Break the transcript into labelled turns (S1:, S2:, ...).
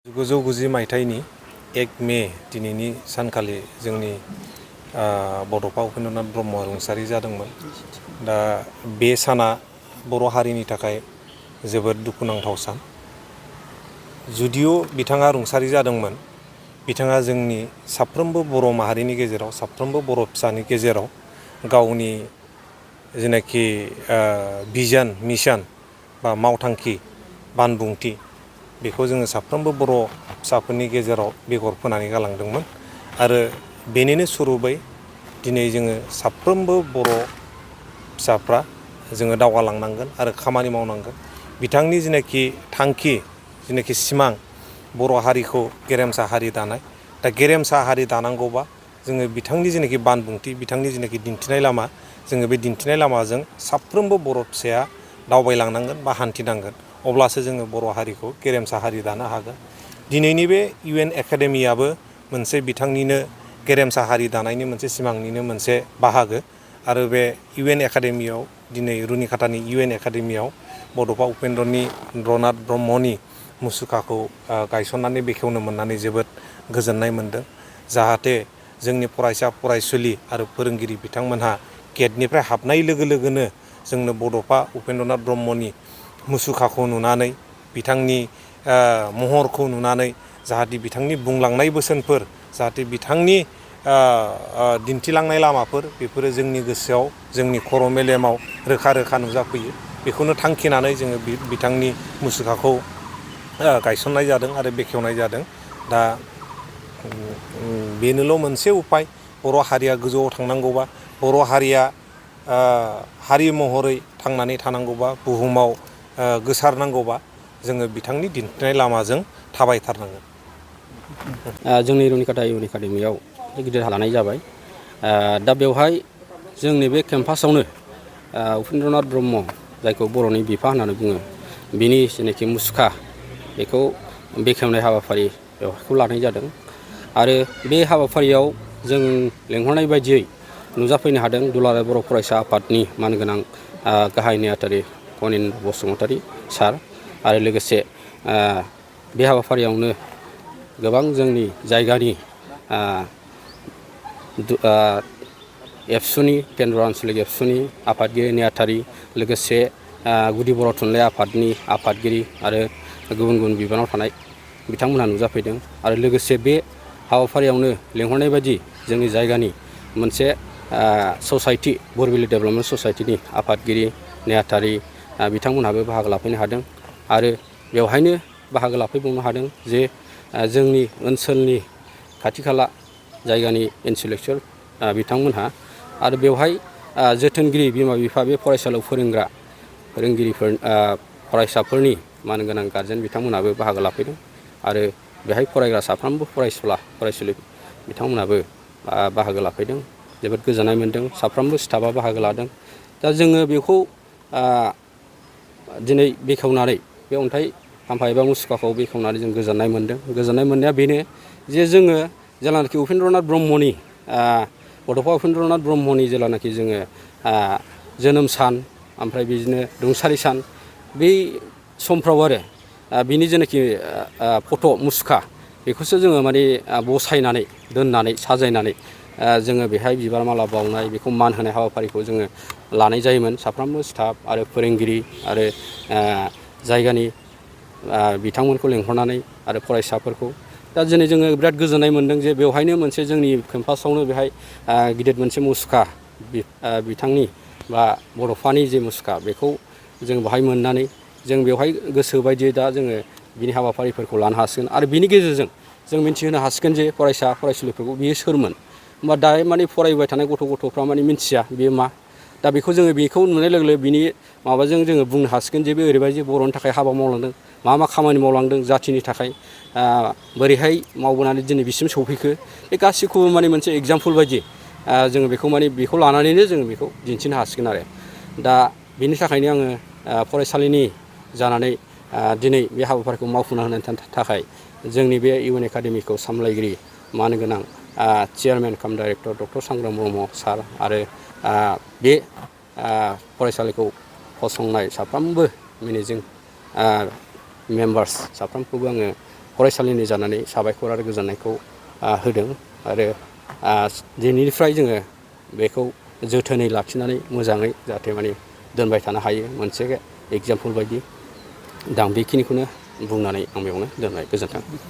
S1: 1990 मायथाइनि 1 मे दिनैनि सानखालि जोंनि बड'फा उपेन्द्रनाथ ब्रह्मआ रुंसारि जादोंमोन। दा बे साना बर' हारिनि थाखाय जोबोद दुखुनांथाव सान। जुदिअ बिथाङा रुंसारि जादोंमोन, बिथाङा जोंनि साफ्रोमबो बर' माहारिनि गेजेराव, साफ्रोमबो बर' फिसानि गेजेराव गावनि जेनाखि भिजन मिशन बा मावथांखि बानबुंथि बेखौ जोङो साफ्रोमबो बर' फिसाफोरनि गेजेराव बेगर फोनानै गालांदोंमोन आरो बेनिनो सुरुबै दिनै जोङो साफ्रोमबो बर' फिसाफ्रा जोङो दावगालांनांगोन आरो खामानि मावनांगोन। बिथांनि जेनाखि थांखि, जेनाखि सिमां, बर' हारिखौ गेरेमसा हारि दानाय, दा गेरेमसा हारि दानांगौबा जोङो बिथांनि जेनाखि बानबुंथि, बिथांनि जेनाखि दिन्थिनाय लामा, जोङो बे दिन्थिनाय लामाजों साफ्रोमबो बर' फिसाया दावबायलांनांगोन बा हान्थिनांगोन। अब्लासो जोङो बर' हारिखौ गेरेमसा हारि दानो हागोन। दिनैनि बे UN एकाडेमियाबो मोनसे बिथांनिनो गेरेमसा हारि दानायनि मोनसे सिमांनिनो मोनसे बाहागो आरो बे UN एकाडेमियाव दिनै रुनिखातानि UN एकाडेमियाव बड'फा उपेन्द्रनाथ ब्रह्मनि मुसुखाखौ गायसननानै बेखेवनो मोननानै जोबोद गोजोननाय मोनदों। जाहाथे जोंनि फरायसा फरायसुलि आरो फोरोंगिरि बिथांमोनहा गेटनिफ्राय हाबनाय लोगो लोगोनो जोंनो बड'फा उपेन्द्रनाथ ब्रह्मनि मुसुखाखौ नुनानै, बिथांनि महरखौ नुनानै जाहाथे बिथांनि बुंलांनाय बोसोनफोर, जाहाथे बिथांनि दिन्थिलांनाय लामाफोर, बेफोरो जोंनि गोसोआव, जोंनि खर' मेलेमाव रोखा रोखा नुजाफैयो। बेखौनो थांखिनानै जोङो बिथांनि मुसुखाखौ गायसननाय जादों आरो बेखेवनाय जादों। दा बेनोल' मोनसे उपाय, बर' हारिया गोजौआव थांनांगौबा, बर' हारिया हारि महरै थांनानै थानांगौबा, बुहुमाव गोसारनांगौबा जोङो बिथांनि दिन्थिनाय लामाजों थाबायथारनांगोन।
S2: जोंनि रुनिखाता UN एकाडेमियाव गिदिर लानाय जाबाय। दा बेवहाय जोंनि बे केम्पासावनो उपेन्द्रनाथ ब्रह्म, जायखौ बर'नि बिफा होननानै बुङो, बिनि जेनाखि मुसुखा बेखौ बेखेवनाय हाबाफारि बेखौ लानाय जादों। आरो बे हाबाफारियाव जों लेंहरनाय बायदियै नुजाफैनो हादों दुलाराय बर' फरायसा आफादनि मानगोनां गाहाय नेहाथारि मख'न बसुमतारी सार आरो लोगोसे बे हाबाफारियावनो गोबां जोंनि जायगानि एबसुनि, केन्द्र आन्सलिक एबसुनि आफादगिरि नेहाथारि, लोगोसे गुदि बर' थुनलाइ आफादनि आफादगिरि आरो गुबुन गुबुन बिबानाव थानाय बिथांमोनहा नुजाफैदों। आरो लोगोसे बे हाबाफारियावनो लेंहरनाय बायदि जोंनि जायगानि मोनसे ससाइटि, बरबिल डेभेलपमेन्ट ससाइटिनि आफादगिरि नेहाथारि बिथांमोनहाबो बाहागो लाफैनो हादों। आरो बेवहायनो बाहागो लाफैबावनो हादों जे जोंनि ओनसोलनि खाथि खाला जायगानि इन्टेलेक्सुयेल बिथांमोनहा, आरो बेवहाय जोथोनगिरि बिमा बिफा, बे फरायसालियाव फोरोंग्रा फोरोंगिरिफोर, फरायसाफोरनि मानगोनां गारजेन बिथांमोनहाबो बाहागो लाफैदों। आरो बेहाय फरायग्रा साफ्रोमबो फरायसुलि बिथांमोनहाबो बाहागो लाफैदों। जोबोद गोजोननाय मोन्दों, साफ्रोमबो स्टाफआ बाहागो लादों। दा जोङो बेखौ दिनै बेखेवनानै, बे अन्थाइ खाम्फा एबा मुसुखाखौ बेखेवनानै जों गोजोननाय मोन्दों। गोजोननाय मोननाया बेनो जे जोङो जेलानाखि उपेन्द्रनाथ ब्रह्मनि, बड'फा उपेन्द्रनाथ ब्रह्मनि जेलानाखि जोङो जोनोम सान, ओमफ्राय बिदिनो रुंसारि सान, बै समफ्राव आरो बिनि जेनाखि फट' मुसुखा, बेखौसो जोङो माने बसायनानै दोननानै साजायनानै जोङो बेहाय बिबार माला बावनाय, बेखौ मान होनाय हाबाफारिखौ जोङो लानाय जायोमोन। साफ्रोमबो स्टाफ आरो फोरोंगिरि आरो जायगानि बिथांमोनखौ लेंहरनानै आरो फरायसाफोरखौ। दा दिनै जोङो बिराद गोजोननाय मोन्दों जे बेवहायनो मोनसे जोंनि केम्पासावनो बेहाय गिदिर मोनसे मुसुखा, बिथांनि बा बड'फानि जे मुसुखा, बेखौ जों बेहाय मोननानै जों बेवहाय गोसो बायदियै दा जोङो बिनि हाबाफारिफोरखौ लानो हासिगोन। आरो बिनि गेजेरजों जों मिन्थिहोनो हासिगोन जे फरायसा फरायसुलिफोरखौ बियो सोरमोन। होमबा दायो माने फरायबाय थानाय गथ'फ्रा माने मिन्थिया बेयो मा। दा बेखौ जोङो बेखौ नुनाय लोगो लोगो बिनि माबाजों जोङो बुंनो हासिगोन जे बे ओरैबायदि बर'नि थाखाय हाबा मावलांदों, मा मा खामानि मावलांदों जाथिनि थाखाय, बोरैहाय मावबोनानै दिनै बिसिम सौफैखो, बे गासैखौबो माने मोनसे एगजामपोल बायदि जोङो बेखौ माने बेखौ लानानैनो जोङो बेखौ दिन्थिनो हासिगोन आरो। दा बेनि थाखायनो आङो फरायसालिनि जानानै दिनै बे हाबाफारिखौ मावफुंना होनो थाखाय जोंनि बे UN एकाडेमिखौ सामलायगिरि मानगोनां चेयारमेन काम डाइरेक्टर डक्टर सांग्रां ब्रह्म सार आरो बे फरायसालिखौ फसंनाय साफ्रोमबो मेनेजिं मेम्बार्स साफ्रोमखौबो आङो फरायसालिनि जानानै साबायखर आरो गोजोननायखौ होदों आरो दिनैनिफ्राय जोङो बेखौ जोथोनै लाखिनानै मोजाङै जाहाथे माने दोनबाय थानो हायो मोनसे एगजामपोल बायदि दा आं बेखिनिखौनो बुंनानै आं बेयावनो दोनबाय गोजोन्थों।